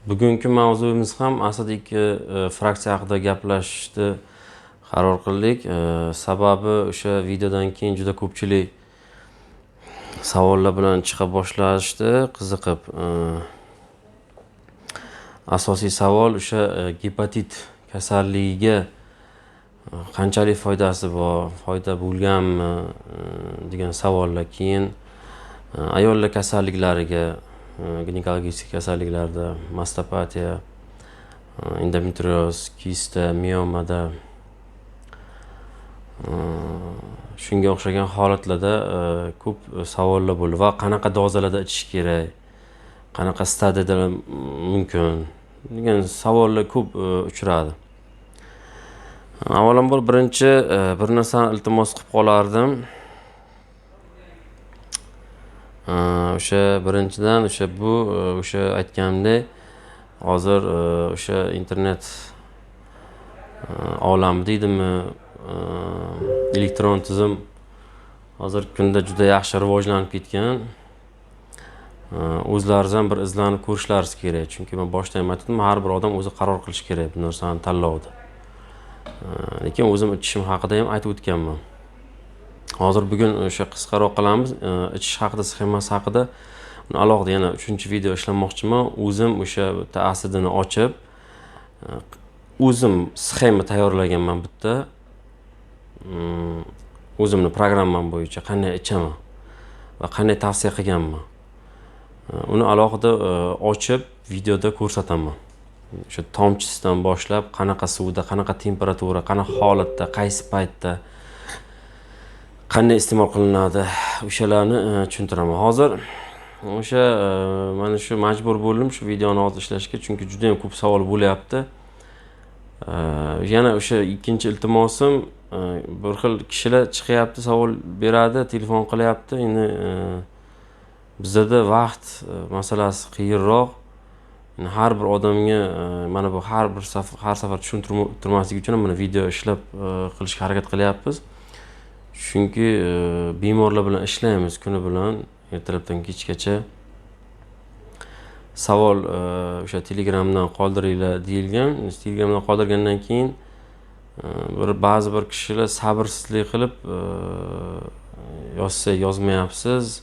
Bugungi mavzuimiz ham asid 2 fraksiya haqida gaplashishni qaror qildik. Sababi o'sha videodan keyin juda ko'pchilik savollar bilan chiqa boshlashdi, qiziqib. Asosiy savol o'sha gepatit kasalligiga qanchalik foydasi bor, foyda bo'lganmi degan savollar. Keyin ayollar kasalliklariga, ginekologik kasalliklarda, mastopatiya, endometrioz, kista, miomada, shunga o'xshagan holatlarda ko'p savollar bo'ldi va qanaqa dozalarda ichish kerak, qanaqa stadiyada mumkin degan savollar ko'p uchradi. Avvalambor birinchi bir narsani iltimos qilib qolardim. O'sha birinchidan o'sha bu o'sha aytganimdek hozir o'sha internet olami deydimi, elektron tizim hozirgi kunda juda yaxshi rivojlanib ketgan. O'zlaringiz ham bir izlanib ko'rishlaringiz kerak, chunki men boshida ham aytdim, har bir odam o'zi qaror qilishi kerak bu narsani tanlovda. Lekin o'zim ichishim haqida ham aytib o'tganman. Hozir bugun o'sha qisqaroq qilamiz. Ichish haqida, sxemasi haqida uni alohida yana 3-video ishlamoqchiman. O'zim o'sha bitta asidini ochib, o'zim sxema tayyorlaganman bitta. O'zimni programmam bo'yicha qanday ichaman va qanday tavsiya qilganman. Uni alohida ochib videoda ko'rsataman. O'sha tomchisidan boshlab qanaqa suvda, qanaqa temperatura, qanaqa holatda, qaysi paytda qanday iste'mol qilinadi, o'shalarni tushuntiraman. Hozir o'sha mana shu majbur bo'ldim shu videoni hozir ishlashga, chunki juda ham ko'p savol bo'lyapti. Yana o'sha ikkinchi iltimosim, bir xil kishilar chiqyapti, savol beradi, telefon qilyapti. Endi bizada vaqt masalasi qiyinroq. Har bir odamga mana bu har bir har safar tushuntirmaslik uchun mana video ishlab qilishga harakat qilyapmiz. Chunki bemorlar bilan ishlaymiz kuni bilan, ertalabdan kechgacha. Savol o'sha Telegramdan qoldiringlar deyilgan. Telegramdan qoldirgandan keyin bir ba'zi bir kishilar sabrsizlik qilib yozsa yozmayapsiz,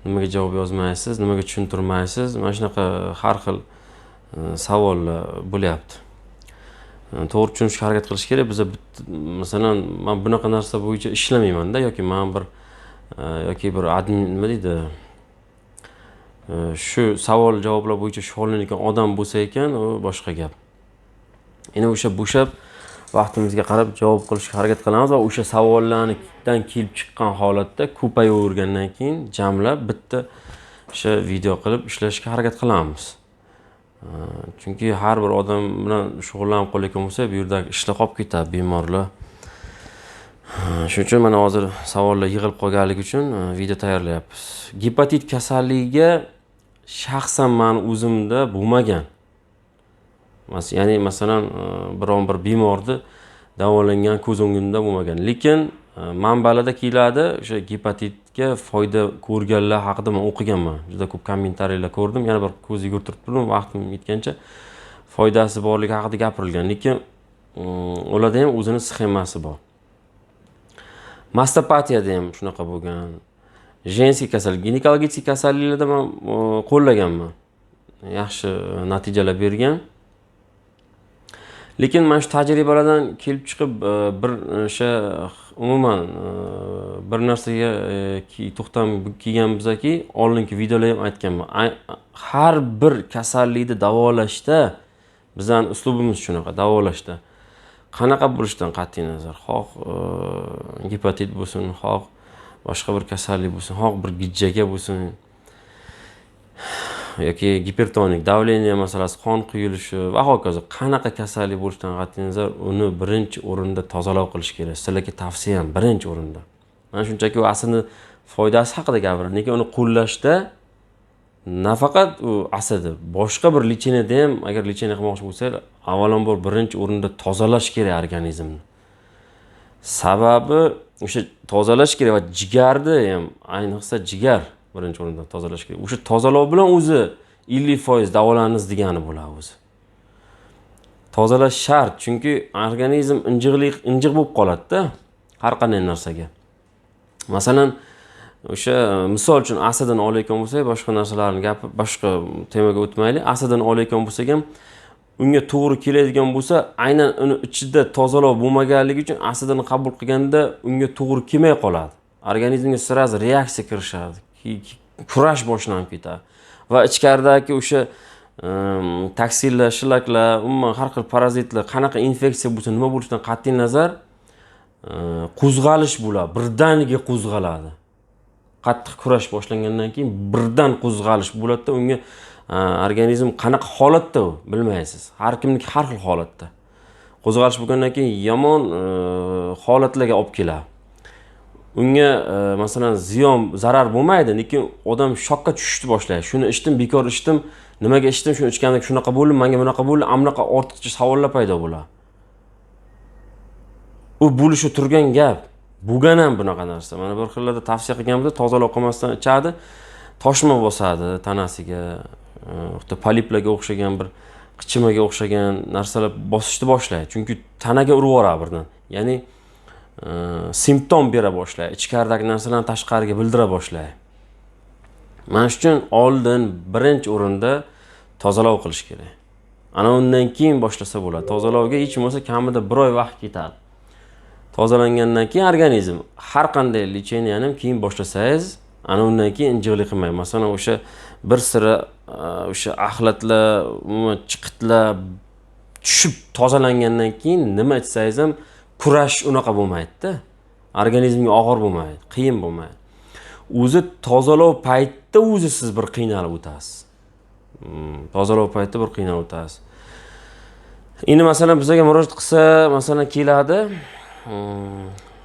nimaga javob yozmaysiz, nimaga tushuntirmaysiz, mana shunaqa har xil savollar bo'lyapti. To'g'ri tushunishga harakat qilish kerak. Biza masalan, men bunaqa narsa bo'yicha ishlamaymanda, yoki men bir yoki bir admin nima deydi, shu savol javoblar bo'yicha shug'ullanayotgan odam bo'lsa ekan, u boshqa gap. Endi o'sha bo'shab vaqtimizga qarab javob qilishga harakat qilamiz va o'sha savollardan kelib chiqqan holatda ko'payavergandan keyin jamlab bitta o'sha video qilib ishlashga harakat qilamiz. Chunki har bir odam bilan shug'ullanib qolayotgan bo'lsa, bu yerda ishlar qolib ketadi, bemorlar. Shuning uchun mana hozir savollar yig'ilib qolganligi uchun video tayyorlayapmiz. Gepatit kasalligiga shaxsan men o'zimda bo'lmagan. Ya'ni masalan, biron bir bemorni davolangan ko'z o'ngimda bo'lmagan. Lekin manbalarda keladi, o'sha gepatitga foyda ko'rganlar haqida men o'qiganman. Juda ko'p kommentariyalar ko'rdim, yana bir ko'z yugurtirib turdim, vaqtim yetgancha foydasi borligi haqida gapirilgan. Lekin ularda ham o'zini sxemasi bor. Mastopatiyada ham shunaqa bo'lgan. Женский kasallik, ginekologik kasalliklarda men qo'llaganman. Yaxshi natijalar bergan. Lekin mana shu tajribalardan kelib chiqib bir o'sha umuman bir narsaga to'xtam kelganmizki, oldingi videolarda ham aytganman. Har bir kasallikni davolashda bizning uslubimiz shunaqa, davolashda qanaqa bo'lishidan qat'iy nazar, xoh gepatit bo'lsin, xoh boshqa bir kasallik bo'lsin, xoh bir gijjaga bo'lsin yoki gipertonik давление masalasi, qon quyilishi va hokazo, qanaqa kasallik bo'lishidan qat'iy nazar uni birinchi o'rinda tozalov qilish kerak. Sizlarga tavsiyam birinchi o'rinda. Mana shunchaki u aslida foydasi haqida gapiraman, lekin uni qo'llashda nafaqat u aslida boshqa bir lecheniya ham, agar lecheniya qilmoqchi bo'lsangiz, avvalambor birinchi o'rinda tozalash kerak organizmni. Sababi o'sha tozalash kerak va jigarni ham, ayniqsa jigar birinchi o'rinda tozalash kerak. O'sha tozalov bilan o'zi 50% davolanamiz degani bo'ladi o'zi. Tozalash shart, chunki organizm injiq bo'lib qoladi-da har qanday narsaga. Masalan, o'sha misol uchun asidini olayotgan bo'lsak, boshqa narsalarni gapirib, boshqa temaga o'tmaylik. Asidini olayotgan bo'lsak ham unga to'g'ri keladigan bo'lsa, aynan uni ichida tozalov bo'lmaganligi uchun asidini qabul qilganda unga to'g'ri kelmay qoladi. Organizmga sразу reaksiya kirishadi, kurash boshlanib ketadi va ichkaridagi o'sha toksinlar, shlaklar, umuman har xil parazitlar, qanaqa infeksiya bo'lsa, nima bo'lishidan qat'iy nazar qo'zg'alish bo'ladi, birdaniga qo'zg'aladi. Qattiq kurash boshlangandan keyin birdan qo'zg'alish bo'ladi-da, unga organizm qanaqa holatda u bilmaysiz. Har kimniki har xil holatda. Qo'zg'alish bo'lgandan keyin yomon holatlarga olib keladi. Unga masalan ziyon, zarar bo'lmaydi, lekin odam shokka tushishni boshlaydi. Shuni ichdim, bekor ichdim, nimaga ichdim, shuni ichganda shunaqa bo'ldi, menga bunaqa bo'ldi, amnaqa ortiqcha savollar paydo bo'ladi. U bo'lishi turgan gap. Bo'lgan ham bunaqa narsa. Mana bir xillarda tavsiya qilganimizda tozalab qolmasdan ichadi, toshma bosadi tanasiga, xuddi poliplarga o'xshagan bir qichimaga o'xshagan narsalar bosishni boshlaydi. Chunki tanaga urib yuboradi birdan. Ya'ni simptom bera boshlaydi. Ichkaridagi narsalarni tashqariga bildira boshlaydi. Mana shu uchun oldin birinchi o'rinda tozalov qilish kerak. Ana undan keyin boshlasa bo'ladi. Tozalovga hech bo'lmasa kamida 1 oy vaqt ketadi. Tozalangandan keyin organizm har qanday lechенияni ham keyin boshlasangiz, ana undan keyin injiqlik qilmaydi. Masalan, o'sha bir sira o'sha axlatlar, umuman chiqitlar tushib tozalangandan keyin nima ichsangiz ham kurash unaqa bo'lmaydi-da. Organizmga og'ir bo'lmaydi, qiyin bo'lmaydi. O'zi tozalov paytida o'zi siz bir qiynalib o'tasiz. Tozalov paytida bir qiynalib o'tasiz. Endi masalan bizga murojaat qilsa, masalan keladi,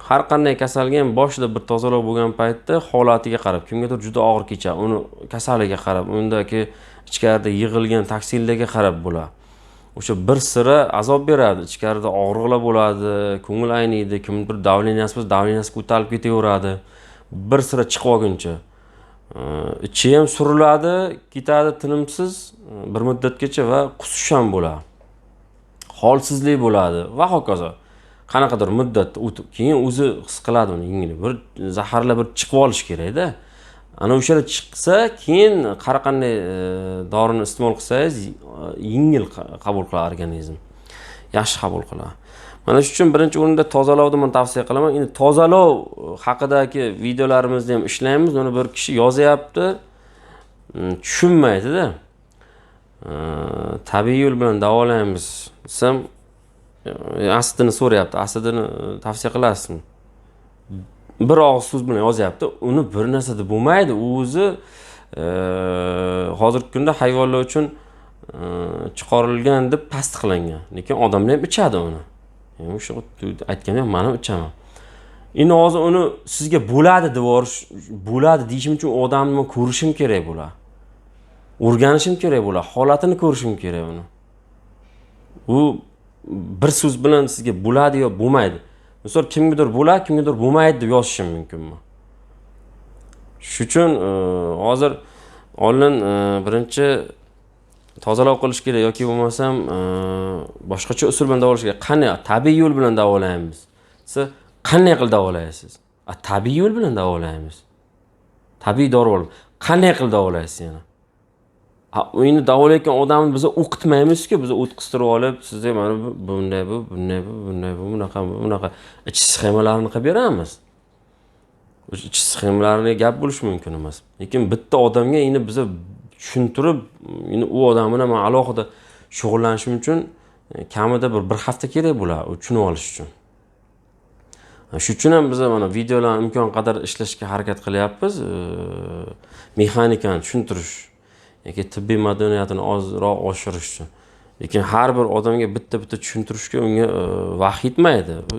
har qanday kasalga ham boshida bir tozalov bo'lgan paytda holatiga qarab, kimgadir juda og'ir kechadi, uni kasaliga qarab, undagi ichkarida yig'ilgan toksinlarga qarab bo'ladi. O'sha bir sira azob beradi, ichkarida og'riqlar bo'ladi, ko'ngil ayniydi, kimdir davleniyasi bo'lsa, davleniyasi ko'tarilib ketaveradi. Bir sira chiqib olguncha ichi ham suriladi, ketadi tinimsiz bir muddatgacha va qusish ham bo'ladi. Holsizlik bo'ladi va hokazo. Qanaqadir muddat o'tib, keyin o'zi his qiladi uni yengil. Bir zaharlar bir chiqib olish kerak-da. Ana o'shalar chiqsa, keyin har qanday dorini iste'mol qilsangiz, yengil qabul qiladi organizm. Yaxshi qabul qiladi. Mana shu uchun birinchi o'rinda tozalovni men tavsiya qilaman. Endi tozalov haqidagi videolarimizni ham ishlaymiz. Uni bir kishi yozyapti, tushunmaydi-da. Tabiiy yo'l bilan davolaymiz desam, asidini so'rayapti. Asidini tavsiya qilasizmi? Bir og'iz so'z bilan yozyapti. Uni bir narsa deb bo'lmaydi. U o'zi hozirgi kunda hayvonlar uchun chiqarilgan deb tasdiqlangan. Lekin odamlar ham ichadi uni. Yani o'sha aytganim, men ham ichaman. Endi hozir uni sizga bo'ladi deb yuborish, bo'ladi deyishim uchun odamni men ko'rishim kerak bo'ladi. O'rganishim kerak bo'ladi, holatini ko'rishim kerak uni. U bir so'z bilan sizga bo'ladi yo bo'lmaydi. Misol kimgadir bo'ladi, kimgadir bo'lmaydi deb yozishim mumkinmi? Shu uchun hozir oldin birinchi tozalov qilish kerak yoki bo'lmasam boshqacha usul bilan davolash kerak. Qanday tabiiy yo'l bilan davolaymiz? Siz qanday qilib davolaysiz? Tabiiy yo'l bilan davolaymiz. Tabiiy dori olib qanday qilib davolaysiz yana? Endi davolayotgan odamni biz o'qitmaymiz-ku, biz o't qistirib olib, sizga mana bu bunday bu, bunday bu, bunday bu, bunaqa bu, bunaqa ich sxemalarini qilib beramiz. O'sha ich sxemalarini gap bo'lishi mumkin emas. Lekin bitta odamga endi biz tushuntirib, endi u odam bilan men alohida shug'ullanishim uchun kamida bir hafta kerak bo'ladi, u tushunib olish uchun. Shu uchun ham biz mana videolarni imkon qadar ishlashga harakat qilyapmiz. Mexanikani tushuntirish yoki tibbiy madaniyatini ozroq oshirish uchun. Lekin har bir odamga bitta-bitta tushuntirishga unga vaqt yetmaydi. U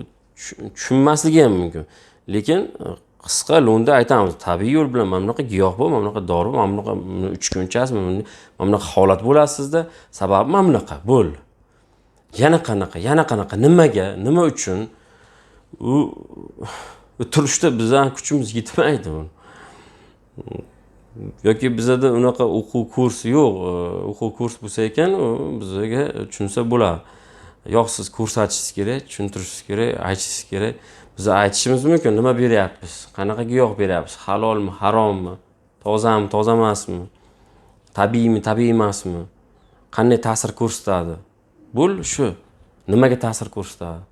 tushunmasligi ham mumkin. Lekin qisqa lo'nda aytamiz, tabiiy yo'l bilan mana bunaqa giyoh bu, mana bunaqa dori bu, mana bunaqa 3 kun ichasiz, mana bunaqa holat bo'ladi sizda, sababi mana bunaqa, bo'ldi. Yana qanaqa, yana qanaqa, nimaga, nima uchun? U turishda bizning kuchimiz yetmaydi uni. Yoki bizada unaqa o'quv kursi yo'q. O'quv kurs bo'lsa ekan, u bizga tushunsa bo'ladi. Yo'q, siz ko'rsatishingiz kerak, tushuntirishingiz kerak, aytishingiz kerak. Biz aytishimiz mumkin, nima beryapmiz, qanaqa giyoh beryapmiz, halolmi, harommi, tozami, toza emasmi, tabiiymi, tabiiy emasmi, qanday ta'sir ko'rsatadi. Bo'l shu, nimaga ta'sir ko'rsatadi,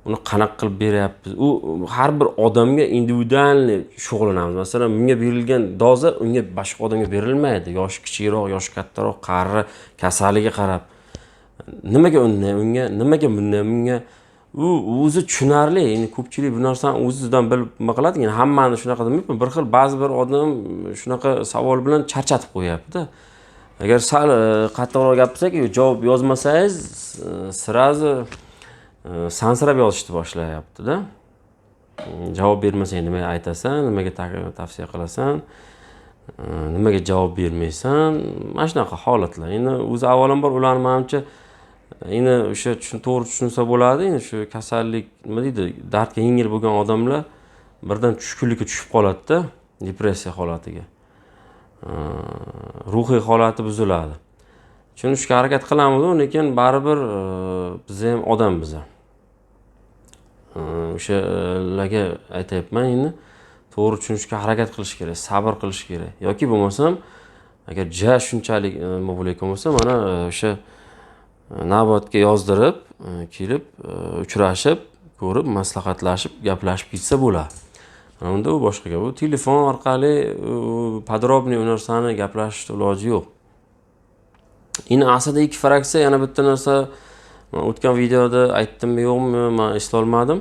uni qanaqa qilib beryapmiz. U har bir odamga individualniy shug'ullanamiz. Masalan, bunga berilgan doza unga boshqa odamga berilmaydi. Yoshi kichikroq, yoshi kattaroq, qari, kasaliga qarab. Nimaga unday unga, nimaga bunday bunga, u o'zi tushunarli. Endi ko'pchilik bu narsani o'zidan bilib nima qiladi, endi hammani shunaqa demayman, bir xil ba'zi bir odam shunaqa savol bilan charchatib qo'yapti-da. Agar sal qattiqroq gapirsak, javob yozmasangiz, сразу sansirab yozishni boshlayapti-da. Javob bermasang nima aytasan, nimaga tavsiya qilasan, nimaga javob bermaysan, mana shunaqa holatlar. Endi o'zi avvalambor ularni manimcha endi o'sha to'g'ri tushunsa bo'ladi. Endi shu kasallik, nima deydi, dardga yengil bo'lgan odamlar birdan tushkunlikka tushib qoladida, depressiya holatiga, ruhiy holati buziladi. Tushunishga harakat qilamiz, lekin baribir biz ham odammiz. O'shalarga aytyapman, endi to'g'ri tushunishga harakat qilish kerak, sabr qilish kerak. Yoki bo'lmasam, agar ja shunchalik nima bo'layotgan bo'lsa, mana o'sha navbatga yozdirib, kelib, uchrashib, ko'rib, maslahatlashib, gaplashib ketsa bo'ladi. Ana unda u boshqa gap. U telefon orqali подробный u narsani gaplashishni iloji yo'q. Endi aslida ikki fraksiya, yana bitta narsa o'tgan videoda aytdimmi yo'qmi, men eslolmadim.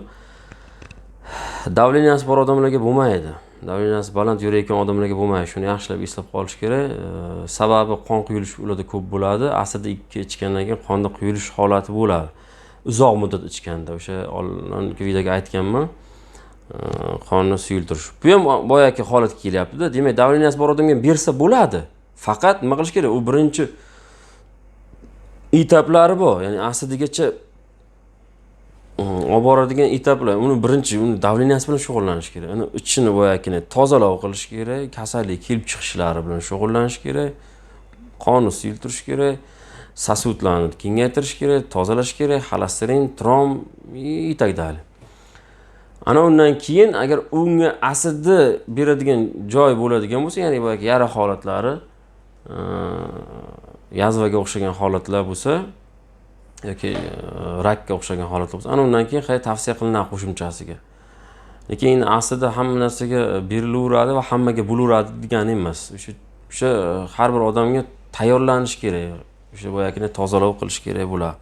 Давления si bor odamlarga bo'lmaydi. Давления si baland yurayotgan odamlarga bo'lmaydi. Shuni yaxshilab eslab qolish kerak. Sababi qon quyilish ularda ko'p bo'ladi. Aslida ikki ichgandan keyin qonda quyilish holati bo'ladi. Uzoq muddat ichganda, o'sha oldingi videoga aytganman. Qonni suyultirish. Bu ham boyagi holatga kelyapti-da. Demak, давления si bor odamga bersa bo'ladi. Faqat nima qilish kerak? U birinchi etaplari bor. Ya'ni aslidigacha olib boradigan etaplar. Uni birinchi uni давления si bilan shug'ullanish kerak. Uni ichini boyagini tozalov qilish kerak, kasallik kelib chiqishlari bilan shug'ullanish kerak, qonni suyultirish kerak, сосуд larni kengaytirish kerak, tozalash kerak, xolesterin, tromb и так далее. Ana undan keyin agar unga asidni beradigan joy bo'ladigan bo'lsa, ya'ni boyagi yara holatlari, yazvaga o'xshagan holatlar bo'lsa yoki rakka o'xshagan holatlar bo'lsa, ana undan keyin tavsiya qilinadi qo'shimchasiga. Lekin endi aslida hamma narsaga berilaveradi va hammaga bo'laveradi degani emas. O'sha har bir odamga tayyorlanish kerak. O'sha boyagini tozalov qilish kerak bo'ladi.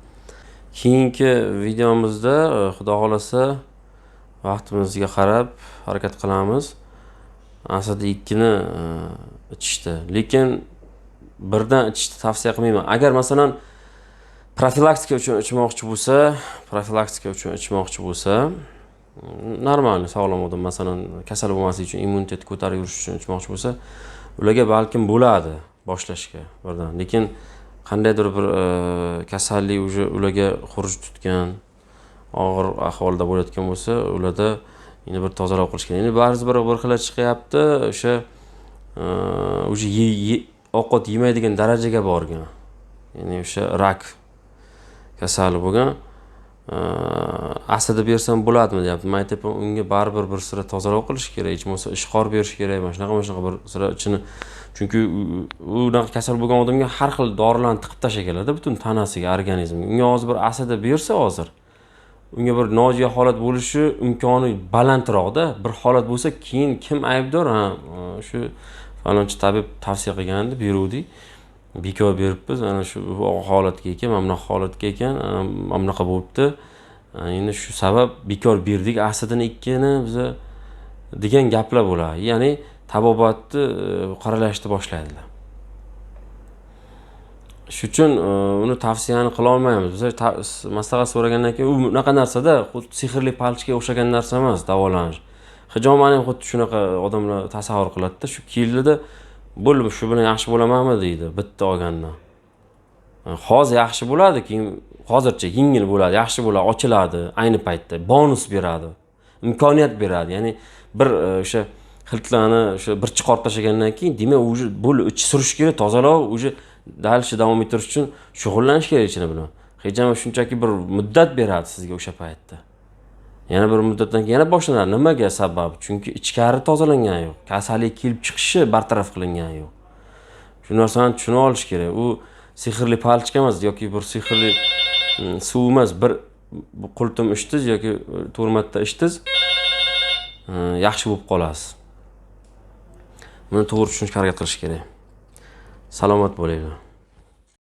Keyingi videomizda xudo xolasa vaqtimizga qarab harakat qilamiz. Aslida ikkini ichishdi. Lekin birdan ichishni tavsiya qilmayman. Agar masalan profilaktika uchun ichmoqchi bo'lsa, normal sog'lom odam, masalan, kasal bo'lmaslik uchun, immunitet ko'tarib yurish uchun ichmoqchi bo'lsa, ularga balkim bo'ladi boshlashga birdan. Lekin qandaydir bir kasallik уже ularga xuruj tutgan, og'ir ahvolda bo'layotgan bo'lsa, ularda endi bir tozalov qilish kerak. Endi ba'zi bir xil chiqyapti, o'sha уже ovqat yemaydigan darajaga borgan. Ya'ni o'sha rak kasali bo'lgan. Aslida bersam bo'ladimi deyapti. Men aytyapman, unga baribir bir sira tozalov qilish kerak, hech bo'lmasa ishqor berish kerak, mana shunaqa, mana shunaqa bir sira ichini. Chunki unaqa kasal bo'lgan odamga har xil dorilarni tiqib tashlaganlarda butun tanasiga, organizmga. Unga hozir bir aslida bersa hozir unga bir nojo'ya holat bo'lishi imkoni balandroqda. Bir holat bo'lsa, keyin kim aybdor? Ha, shu falonchi tabib tavsiya qilgandi, beruvdik. Bekor beribmiz, ana shu holatga ekan, mana bunaqa holatga ekan, mana bunaqa bo'libdi. Endi shu sabab bekor berdik aslidini ikkini biza degan gaplar bo'ladi. Ya'ni tabobatni qoralashni boshlaydilar. Shu uchun uni tavsiyani qila olmaymiz. Biz maslahat so'ragandan keyin u bunaqa narsada xuddi sehrli palchga o'xshagan narsa emas davolanish. Hijomani ham xuddi shunaqa odamlar tasavvur qiladida, shu keldida bo'ldi, shu bilan yaxshi bo'lamanmi deydi bitta olgandan. Hozir yaxshi bo'ladi, keyin hozircha yengil bo'ladi, yaxshi bo'ladi, ochiladi ayni paytda, bonus beradi, imkoniyat beradi. Ya'ni bir o'sha Xiltlarni o'sha bir chiqarib tashlagandan keyin, demak, уже bo'ldi, ichi surish kerak, tozalab, уже дальше davom ettirish uchun shug'ullanish kerak ichini bilan. Hijama shunchaki bir muddat beradi sizga o'sha paytda. Yana bir muddatdan keyin yana boshlanadi. Nimaga sabab? Chunki ichkari tozalangani yo'q, kasallik kelib chiqishi bartaraf qilingani yo'q. Shu narsani tushunib olish kerak. U sehrli палочка emas yoki bir sehrli suv emas. Bir qultum ichdingiz yoki 4 marta ichdingiz, yaxshi bo'lib qolasiz. Buni to'g'ri tushunishga harakat qilish kerak. Salomat bo'linglar.